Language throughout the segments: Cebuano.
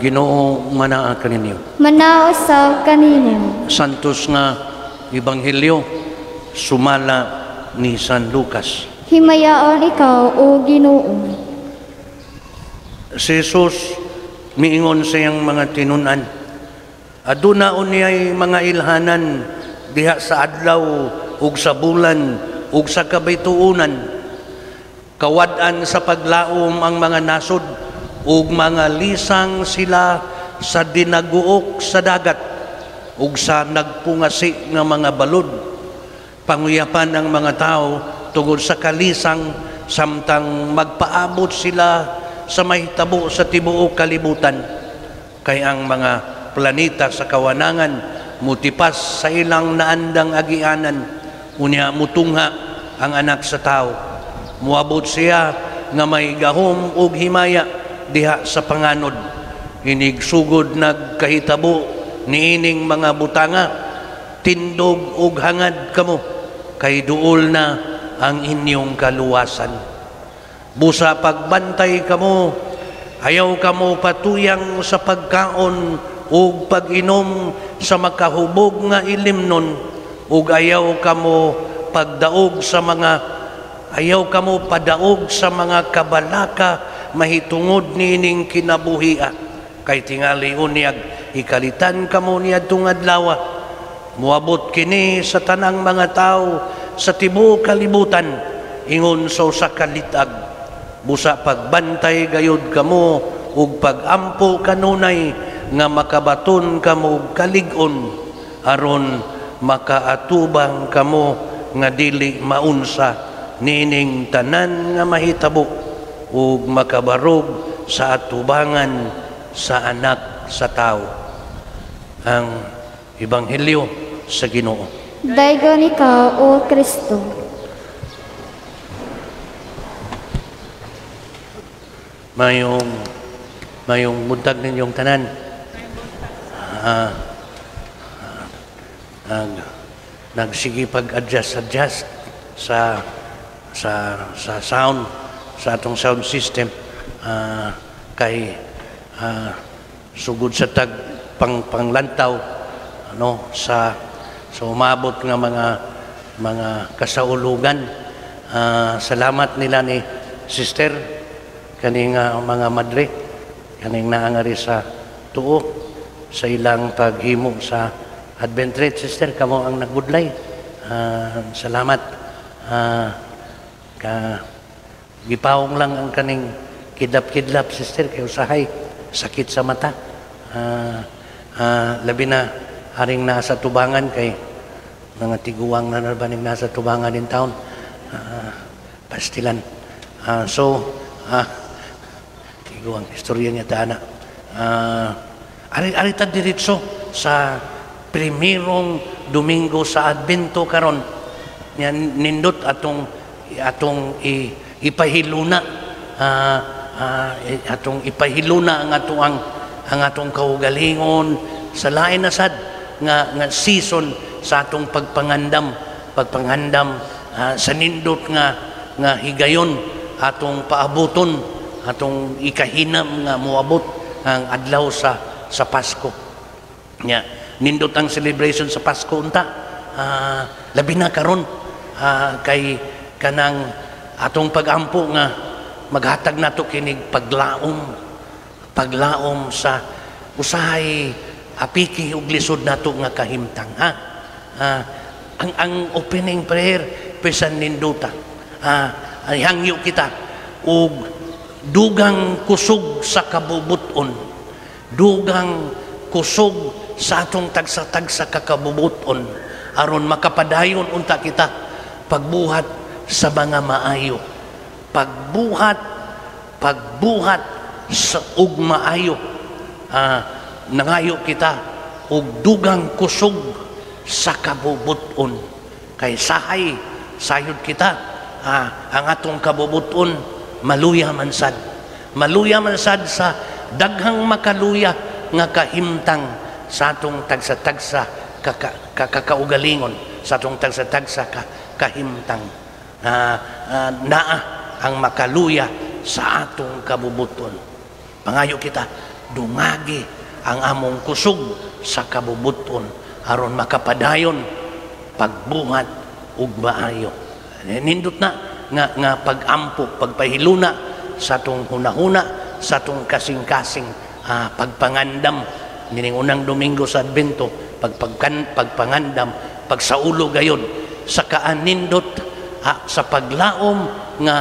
Ginoo manaa kaninyo. Manaa usab kanimo. Santos nga Ebanghelyo sumala ni San Lucas. Himayaon ikaw, o Ginoo. Si Jesus miingon sa iyang mga tinunan, aduna unyay mga ilhanan diha sa adlaw ug sa bulan ug sa kabituonan. Kawad-an sa paglaom ang mga nasod ug mga lisang sila sa dinaguok sa dagat ug sa nagpungasi nga mga balod. Panguyapan ang mga tao tungod sa kalisang samtang magpaabot sila sa mahitabo sa tibuok kalibutan. Kay ang mga planeta sa kawanangan mutipas sa ilang naandang agianan, unya mutungha ang anak sa tao. Muabot siya nga may gahom ug himaya diha sa panganod. Inig sugod nagkahitabo niining mga butanga, tindog ug hangad kamo, kay duol na ang inyong kaluwasan. Busa pagbantay kamo, ayaw kamo patuyang sa pagkaon ug pag-inom sa makahubog nga ilimnon, ug ayaw kamo pagdaog sa mga ayaw kamo padaog sa mga kabalaka mahitungod niining kinabuhia. Kay tingali unyag ikalitan kamo niadtong adlaw. Muabot kini sa tanang mga tao sa tibuok kalibutan ingon sa usa ka lit-ag. Busa pagbantay gayud kamo ug pagampo kanunay nga makabaton kamo og kalig-on, aron makaatubang kamo nga dili maunsa niining tanan nga mahitabo ug makabarog sa atubangan sa anak sa tao. Ang Ebanghelyo sa Ginoo. Daygon ikaw, O Kristo. Mayong buntag ninyong tanan. Nagsige pag-adjust-adjust sa sound, sa atong sound system, kay sugod sa tag panglantaw ano sa umabot nga mga kasaulugan. Salamat nila ni sister kaning mga madre kaning naangari sa tuo sa ilang paghimo sa Advent Retreat. Sister, kamo ang nagbudlay. Salamat. Ka gipawong lang ang kaning kidlap-kidlap, sister, kay usahay sakit sa mata. Labi na haring nasa tubangan kay mga tiguang na narbaning nasa tubangan in town, pastilan. Tiguang istorya niya taana. Ari ta diretso sa primerong Domingo sa Adbento karon. Nindot atong ipahiluna, atong ipahiluna ang atong kaugalingon sa lain na sad nga season sa atong pagpangandam sa nindot nga higayon atong paabuton, atong ikahinam nga moabot ang adlaw sa Pasko. Nya nindot ang celebration sa Pasko unta, labi na karon, kay kanang atong pagampo nga maghatag nato kinig paglaom sa usahay apiki ug lisod nato nga kahimtang, ha. Ang opening prayer bisan nindota, hangyo kita og dugang kusog sa kabubuton, dugang kusog sa atong tagsa-tagsa kakabubuton, aron makapadayon unta kita pagbuhat sa mga maayo, pagbuhat sa ug maayo. Nangayo kita og dugang kusog sa kabubuton, kay sahay sayod kita, ang atong kabubuton maluya man sad, maluya man sad sa daghang makaluya nga kahimtang sa atong tagsa-tagsa kakaugalingon, sa atong tagsa-tagsa kahimtang. Naa ang makaluya sa atong kabubuton. Pangayo kita Dungagi ang among kusog sa kabubuton aron makapadayon pagbuhat ug maayo. Nindot na nga nga pagampo, pagpahiluna sa atong hunahuna, sa atong kasing-kasing, pagpangandam nining unang Domingo sa Adbento, pagpangandam, pagsaulo gayon sa kaanindot, sa paglaom nga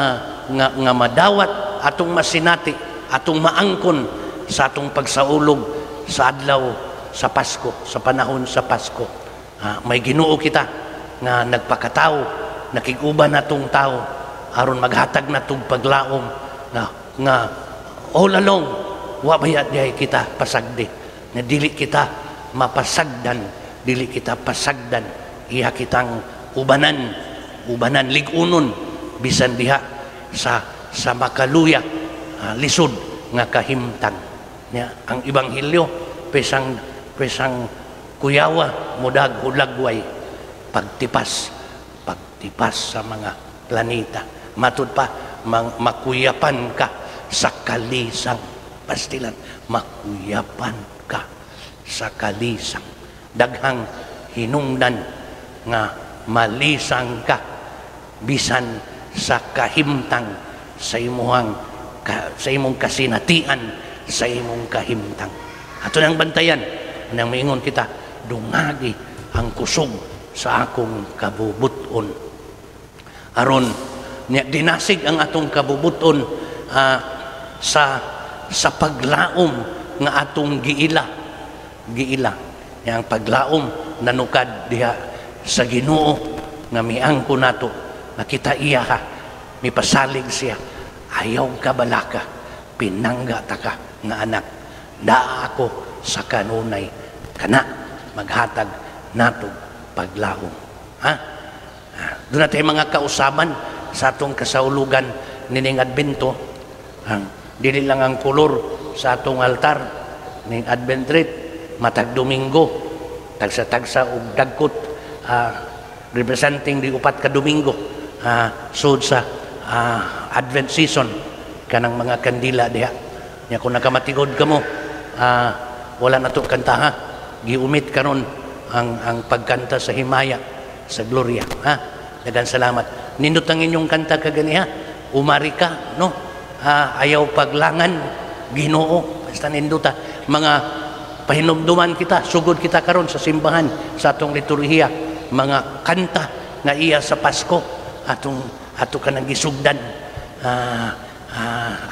nga nga madawat atong masinati, atong maangkon sa atong pagsaulog sa adlaw sa Pasko, sa panahon sa Pasko. May Ginoo kita nga nagpakatao, nakig-uban natong tao aron maghatag natong paglaom nga nga all along wa bayat diay kita pasagdi, nga dili kita mapasagdan, dili kita pasagdan, iya kitang ubanan, ubanan lig-unon bisan diha sa sa makaluya, lisod nga kahimtang. Nya ang ebanghelyo pesang pesang kuyawa mudag hulagway, pagtipas, pagtipas sa mga planeta, matud pa makuyapan ka sa kalisang. Pastilan, makuyapan ka sa kalisang. Daghang hinungdan nga malisang ka bisan sa kahimtang sa imuhang ka, sa imong kasinatian, sa imong kahimtang. Ato nang bantayan nang miingon kita, dungagi ang kusog sa akong kabubuton aron niya dinasig ang atong kabubuton sa sa paglaom nga atong giila, giila. Yang paglaom nanukad diha sa Ginoo nga miangko nato, nakita iya ha, mipasalig siya. Ayaw ka balaka, pinangga ta ka nga anak, daa ako sa kanunay kana maghatag nato paglaom. Ha? Doon natin mga kausaban sa atong kasaulugan nining Adbento. Ang dili lang ang kolor sa atong altar ning Advent wreath matag Domingo, tagsa-tagsa og dagkot, representing di 4 ka Domingo, sud sa Advent season, kanang mga kandila diha. Nya kung nakamatigod kamo, wala na to kanta ha. Giumit karon ang pagkanta sa himaya sa Gloria ha. Daghang salamat. Nindot ang inyong kanta kaganiha. Umari ka, no? Ayaw paglangan Ginoo. Basta nindota mga pahinumduman kita, sugod kita karon sa simbahan sa atong liturhiya, mga kanta nga iya sa Pasko atong ato kanang gisugdan,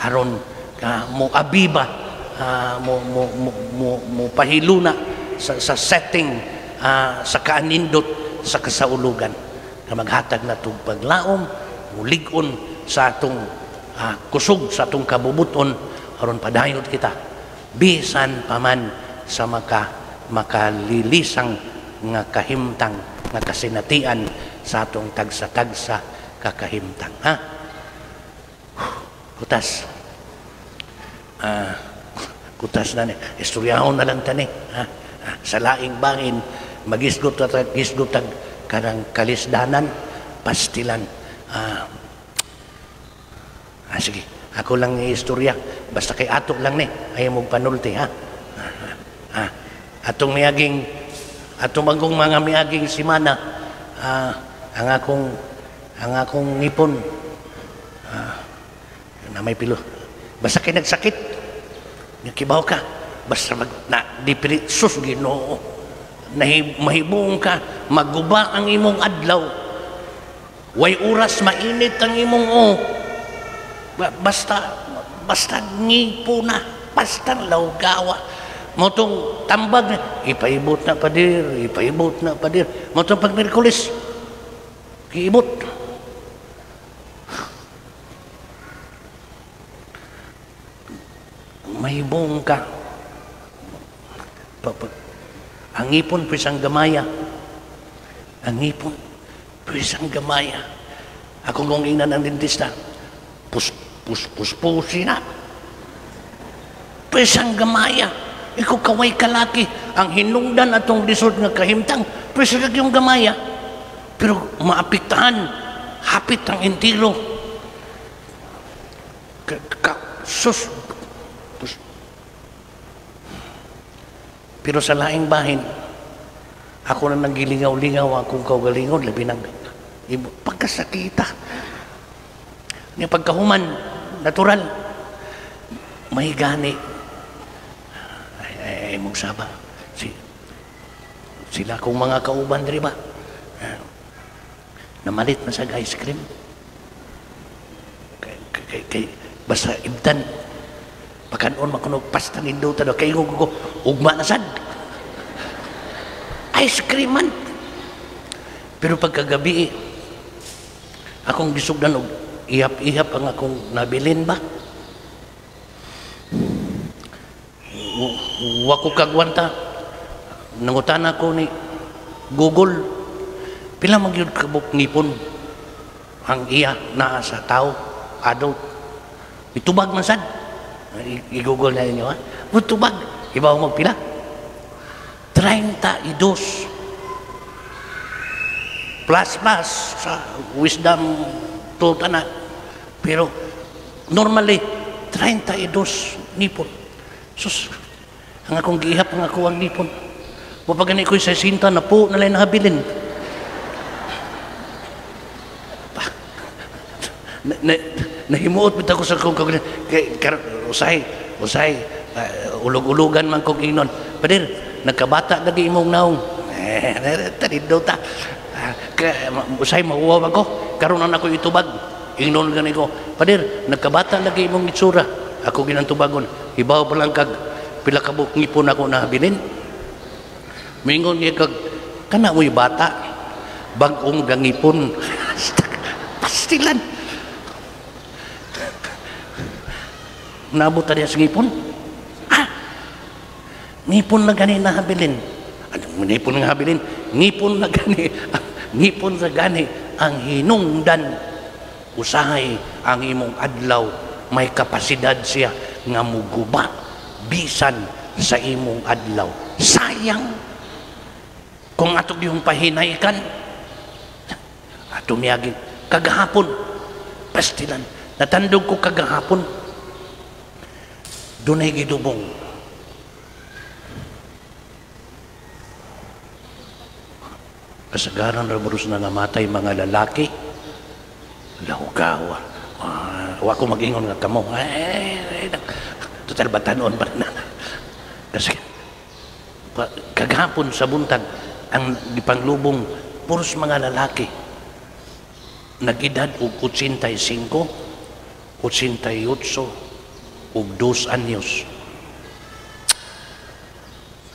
aron mo abiba, mo, mo, mo, mo, mo pahiluna sa setting, sa kaanindot sa kasaulugan nga maghatag na tug paglaom, mulig-on sa atong kusog sa atong kabubuton aron padayot kita bisan paman sa makalilisang nga kahimtang nga kasinatian sa atong tagsa-tagsa kakahimtang, ha? Kutas. Kutas na ni. Istoryahon na lang tani, ha? Sa laing bangin magisgot at gisgot tag kanang kalisdanan, pastilan. Sige, ako lang ni istorya, basta kay ato lang ni, ayaw mong panulti, ha? Atong miaging, atong bagong mga miaging simana, ang akong ngipon, na may pilo. Basta kay nagsakit, nakibaw ka, basta mag, na, di pili, sus Ginoo, mahibong ka, maguba ang imong adlaw. Way oras mainit ang imong o. Basta, basta ngipo na, basta lawgawa. Motong tambag na, ipaibot na padir, ipaibot na padir. Motong pag Miyerkules, giibot. Mahibong ka. Ang ipon pisang gamaya. Ang ipon pisang gamaya. Ako kong ingnan ang dentista. Pus, pus, pus, pusi na. Pisang gamaya. Ikaw kaway kalaki. Ang hinungdan atong lisod nga kahimtang, pwesa yung gamaya. Pero maapektahan, hapit ang entiro. Sus, pus. Pero sa laing bahin, ako na naggilingaw-lingaw akong kaugalingon, labi nang pagkasakita. Nga pagkahuman, natural, may gani. Ay, ay, mong saba. Sila kong mga kauban diri ba? Namalit na sa ice cream. Kay basta ibtan. Pagkanon makunog pasta nindota daw kay ko ugma na sad. Ice cream man. Pero pagkagabi, akong gisugdan og ihap-ihap ang akong nabilin ba? Wa ko kagwanta. Nangutana ko ni Google, pila man gyud kabuk ngipon ang iya naa sa tao, adult. Itubag man sad. I-Google na ninyo, ha? Itubag. Ibaw magpila. 32. Plus plus sa wisdom to na. Pero normally 32 ngipon. Sus, ang akong giihap ang ako ang ngipon. Mapagani ko'y sa sinta na po na lang nahabilin. Nahimuot bitaw ko sa akong kaugalingon. Usay, usay, ulog-ulugan man kong ingnon. Padir, nagkabata lagi imong naong. Tanido ta. Usay, mauwaw ako. Karon na ako itubag. Ingnon gani ko. Padir, nagkabata lagi imong itsura. Ako ginantubagon. Hibaw pa lang kag pila ka buok ngipon ako nahabilin. Mingon niya kag kana mo'y bata bag-ong gangipon. Pastilan. Naabot ta diya sa ngipon. Ah! Ngipon na gani nahabilin. Ano ngipon nga habilin? Ngipon na gani. Ngipon sa gani ang hinungdan. Usahay ang imong adlaw may kapasidad siya nga muguba bisan sa imong adlaw. Sayang kung atog yung pahinaykan, ato miyagi kagahapon pastilan. Natandog ko kagahapon, dunay gidubong. Kasagaran ra barus na namatay mga lalaki. Lawgawa. Wa ko mag-ingon nga kamo. Total batanon pa na. Kasi kagahapon sa buntag ang gipanglubong puros mga lalaki nag-edad og 85, 88 ug 2 anyos.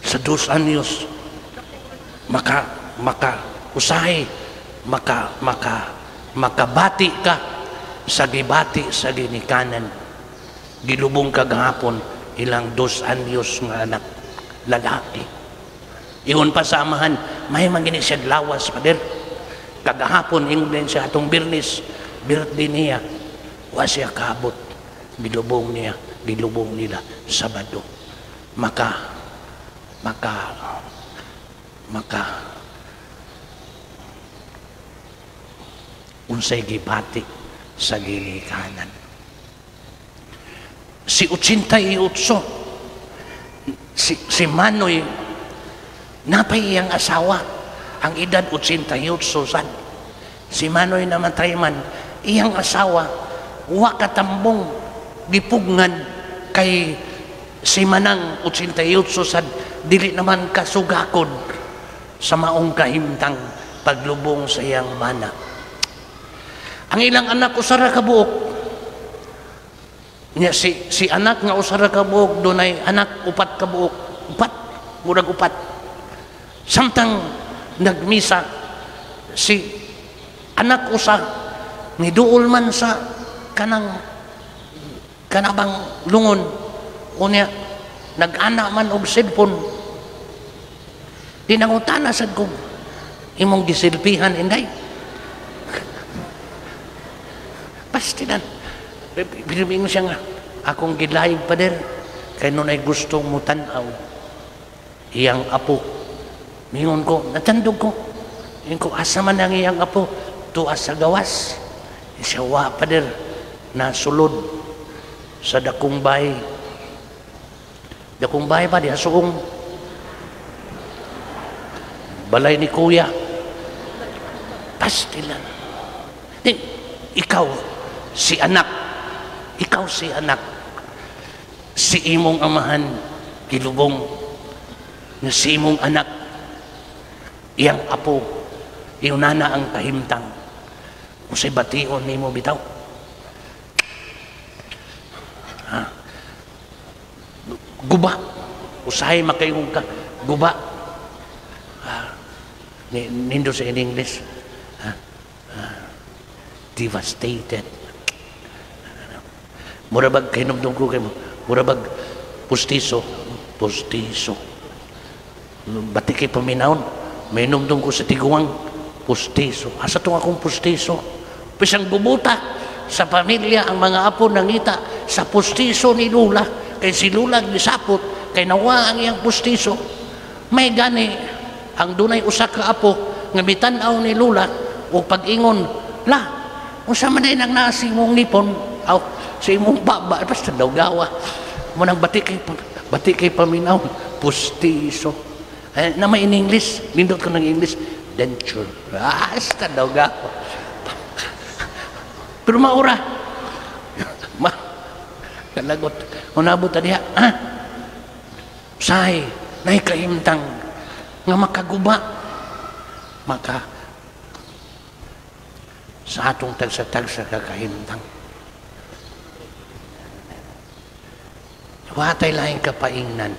Sa 2 anyos maka maka usahay maka maka makabati ka sa gibati sa ginikanan. Gilubong kagahapon ilang 2 anyos nga anak lalaki. Ingon pa sa amahan, may mangini siya lawas, pader. Kagahapon, ingon din siya atong Birnis, birthday niya, wa siya kaabot. Gilubong niya, gilubong nila, Sabado. Maka, maka, maka, unsay gibati sa ginikanan. Si 88, si Manoy, napay iyang asawa, ang edad 88 sad. Si Manoy namatay man, iyang asawa, wa katambong gipugngan kay si Manang 88 sad, dili naman kasugakod sa maong kahimtang paglubong sa iyang bana. Ang ilang anak usara ka buok. Nya si anak nga usara ka buok dunay anak upat ka buok, upat, murag upat. Samtang nagmisa si anak usa niduol man sa kanang kanabang lungon, unya nag-ana man og cellphone. Dinangutana sad kog imong giselfihan inday. Pastilan. Binibingon siya nga akong gilayg pader kay nunay gustong mutan-aw iyang apo. Mingon ko, natandog ko. Ingon ko, asa man ang iyang apo? Tuwa sa gawas. Siya, wa pader, nasulod sa dakong bahay. Dakong bahay ba, diha suong. Balay ni kuya. Pastilan. Ikaw, si anak. Ikaw si anak. Si imong amahan, gilubong. Nga si imong anak, iyang apo, iyong nana ang kahimtang. Usay bation nimo bitaw. Ha? Guba. Usahay makaingon ka. Guba. Ha? Nindo sa in English. Ha? Ha? Devastated. Murabag kahinumdum ko kayo. Murabag pustiso. Pustiso. Bati kay paminawon. May numdum ko sa tiguang pustiso. Asa tong akong pustiso? Pisang gubuta sa pamilya ang mga apo nangita sa pustiso ni Lula. Kay si Lula gisapot, kay nawa ang iyang pustiso. May gani ang dunay usa ka apo nga mitan-aw ni Lula og pag-ingon, la, unsa man din ang naa sa imong ngipon? Aw, sa imong baba, basta daw gawa. Mo nang bati kay paminaw, pustiso. Eh, na may in English, nindot ko ng English, denture. Basta daw gawa. Pero maura. Ma, kalagot. Unabot ta diha. Ha? Say, naikahimtang nga makaguba. Maka, sa atong tagsa-tagsa kakahimtang. Watay laing kapaingnan.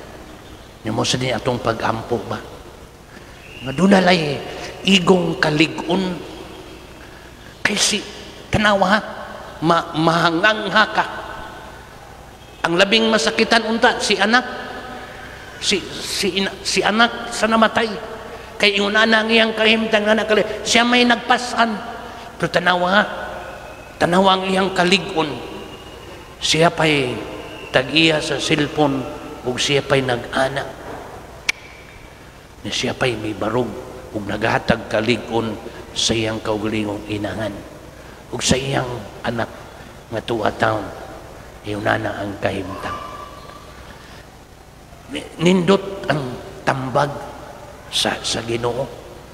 Nimo sa din atong pag-ampo ba? Nga doon nalay igong kalig-on. Kay si tanawa ha, mahangangha ka. Ang labing masakitan unta si anak. Si anak sa namatay. Kay ingon ana ang iyang kahimtang anak siya may nagpasan. Pero tanawa ha, tanawa ang iyang kalig-on. Siya pa'y tag-iya sa cellphone ug siya pa'y nag-ana. Na siya pa'y may barog ug naghatag kalig-on sa iyang kaugalingong inahan ug sa iyang anak nga tuwa taon. Iyon na ang kahimtang. Nindot ang tambag sa Ginoo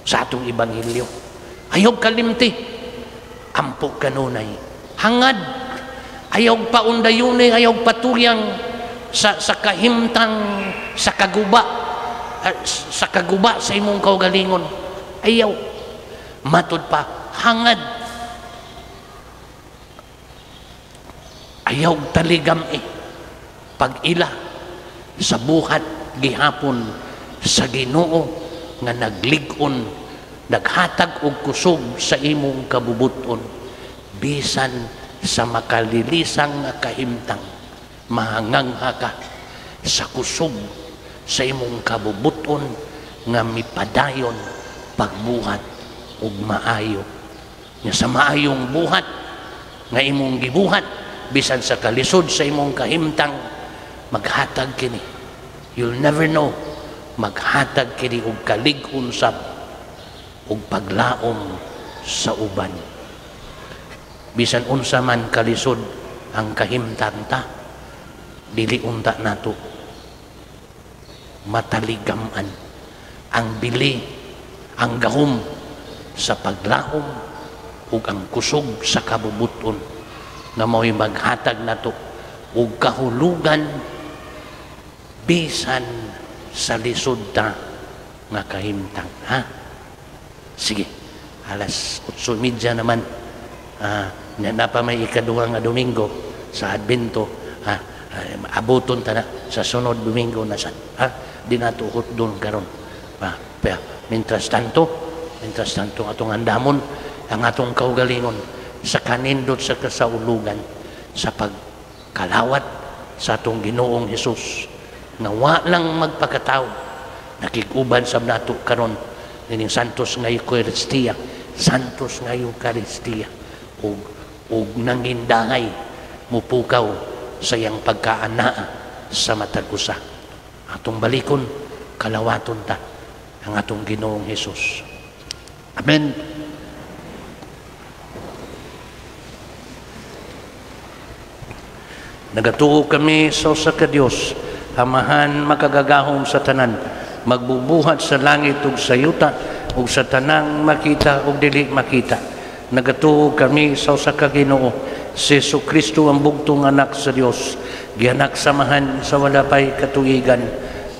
sa atong ebanghelyo. Ayaw kalimti, ampo kanunay. Hangad, ayaw paundayuni, ayaw patuyang sa kahimtang, sa kaguba, sa imong kaugalingon. Ayaw matud pa, hangad. Ayaw taligam pag-ila sa buhat gihapon sa Ginoo nga naglig-on, naghatag og kusog sa imong kabubuton bisan sa makalilisang nga kahimtang. Mahangangha ka sa kusog sa imong kabubuton nga mipadayon pagbuhat og maayo. Nga sa maayong buhat nga imong gibuhat bisan sa kalisod sa imong kahimtang, maghatag kini. You'll never know. Maghatag kini og kalig-on sab og paglaom sa uban. Bisan unsa man kalisod ang kahimtang ta, dili unta nato mataligaman ang bili, ang gahom sa paglaom ug ang kusog sa kabubuton nga mao'y maghatag nato og kahulugan bisan sa lisod ta nga kahimtang. Ha? Sige, alas 8:30 naman. Na pa may ikaduha nga Domingo sa Adbento. Ha? Abuton ta na sa sunod Domingo na sa, ha? Di nato hutdon karon. Mientras tanto atong andamon ang atong kaugalingon sa kanindot sa kasaulugan sa pagkalawat sa atong Ginoong Hesus nga wa lang magpakatawo. Nakig-uban sab nato karon nining Santos nga Eucharistia, Santos nga Eucharistia, ug nangindahay mupukaw sa iyang pagkaanaa sa matag usa. Atong balikon, kalawaton ta ang atong Ginoong Hesus. Amen. Nagatuo kami sa usa ka Dios, Amahan makagagahom sa tanan, magbubuhat sa langit ug sa yuta ug sa tanang makita ug dili makita. Nagatuo kami sa usa ka Ginoo, si Jesu Kristo, ang bugtong anak sa Dios, gianak samahan sa wala pay katuigan,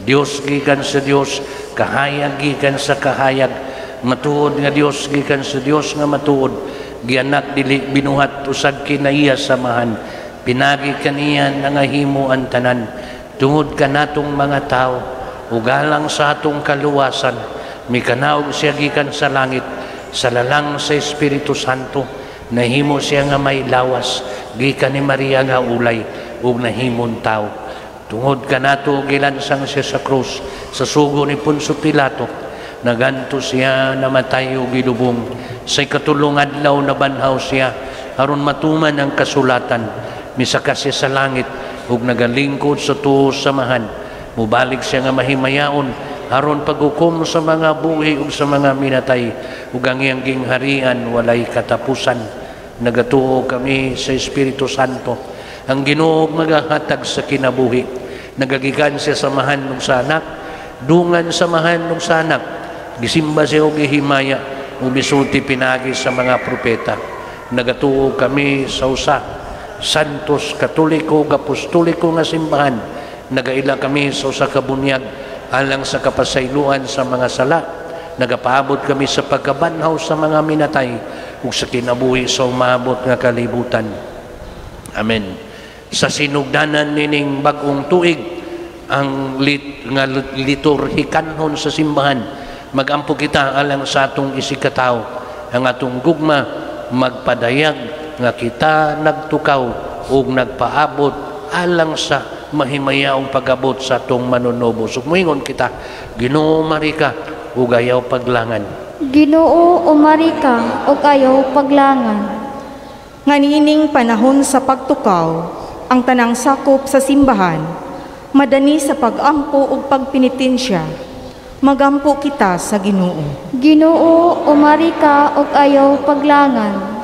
Dios gikan sa Dios, kahayag gikan sa kahayag, matuod nga Dios gikan sa Dios nga matuod, gianak dili binuhat, usag kinaiya samahan. Pinagi kaniya nangahimo ang tanan. Tungod kanatong mga tao ug alang sa atong kaluwasan, mikanaog siya gikan sa langit. Sa lalang sa Espiritu Santo, nahimo siya nga may lawas gikan ni Maria nga ulay ug nahimong tao. Tungod kanato gilansang siya sa krus sa sugo ni Poncio Pilato. Naganto siya, namatay ug gilubong. Sa ikatulong adlaw nabanhaw siya aron matuman ang kasulatan. Misaka siya sa langit ug nagalingkod sa tuo samahan. Mubalik siya nga mahimayaon aron paghukom sa mga buhi ug sa mga minatay, ug ang iyang gingharian walay katapusan. Nagatuo kami sa Espiritu Santo, ang Ginoo magahatag sa kinabuhi. Nagagikan siya samahan ug sa anak, dungan samahan ug sa anak. Gisimba siya og gihimaya ug misulti pinagi sa mga propeta. Nagatuo kami sa usa, santos, katoliko ug apostoliko nga simbahan. Nagaila kami sa usa ka bunyag alang sa kapasayloan sa mga sala. Nagapaabot kami sa pagkabanhaw sa mga minatay ug sa kinabuhi sa umabot nga kalibutan. Amen. Sa sinugdanan nining bag-ong tuig, ang nga liturhikanhon sa simbahan, magampo kita alang sa atong isigkatawo. Ang atong gugma magpadayag nga kita nagtukaw ug nagpaabot alang sa mahimayaong pag-abot sa atong Manunubos. Ug moingon kita, Ginoo, marika ug ayaw paglangan. Ginoo, umari ka ug ayaw paglangan. Nga niining panahon sa pagtukaw, ang tanang sakop sa simbahan, madani sa pag-ampo ug pagpenitensya. Magampo kita sa Ginoo. Ginoo, umari ka ug ayaw paglangan.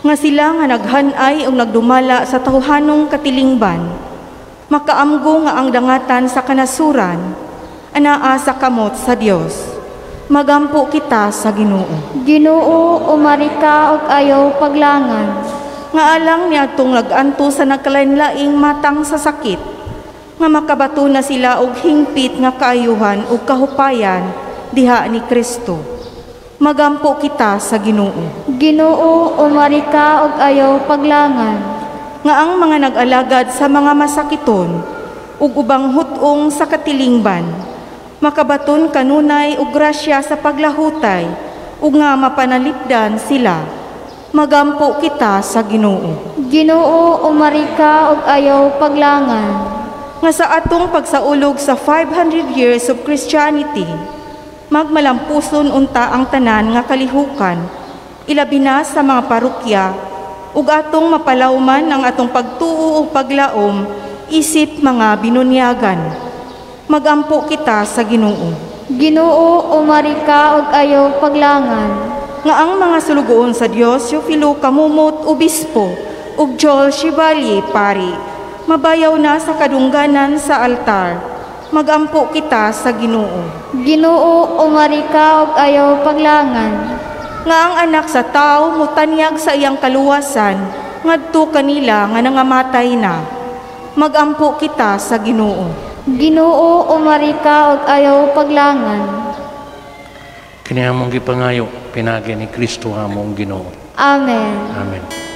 Nga sila nga naghanay ug nagdumala sa tawhanong katilingban, makaamgo nga ang dangatan sa kanasuran anaa sa kamot sa Dios. Magampo kita sa Ginoo. Ginoo, umari ka ug ayaw paglangan. Nga alang niadtong nag-anto sa nagkalainlaing matang sa sakit, nga makabato na sila og hingpit nga kaayuhan ug kahupayan diha ni Kristo. Magampo kita sa Ginoo. Ginoo, umari ka ug ayaw paglangan. Nga ang mga nag-alagad sa mga masakiton ug ubang hut-ong sa katilingban, makabaton kanunay og grasya sa paglahutay ug nga mapanalipdan sila. Magampo kita sa Ginoo. Ginoo, umari ka ug ayaw paglangan. Nga sa atong pagsaulog sa 500 years of Christianity, magmalampuson unta ang tanan nga kalihukan, ilabi na sa mga parokya, ug atong mapalawman ang atong pagtuo ug paglaom isip mga binunyagan. Magampo kita sa Ginoo. Ginoo, umari ka ug ayaw paglangan. Nga ang mga sulugoon sa Dios, Teofilo Camomot, obispo, ug Joel Chevalier, pari, mabayaw na sa kadungganan sa altar. Magampo kita sa Ginoo. Ginoo, umari ka ug ayaw paglangan. Nga ang anak sa tao motanyag sa iyang kaluwasan ngadto kanila nga nangamatay na. Magampo kita sa Ginoo. Ginoo, umari ka ug ayaw paglangan. Kini among gipangayo pinagi ni Kristo among Ginoo. Amen. Amen.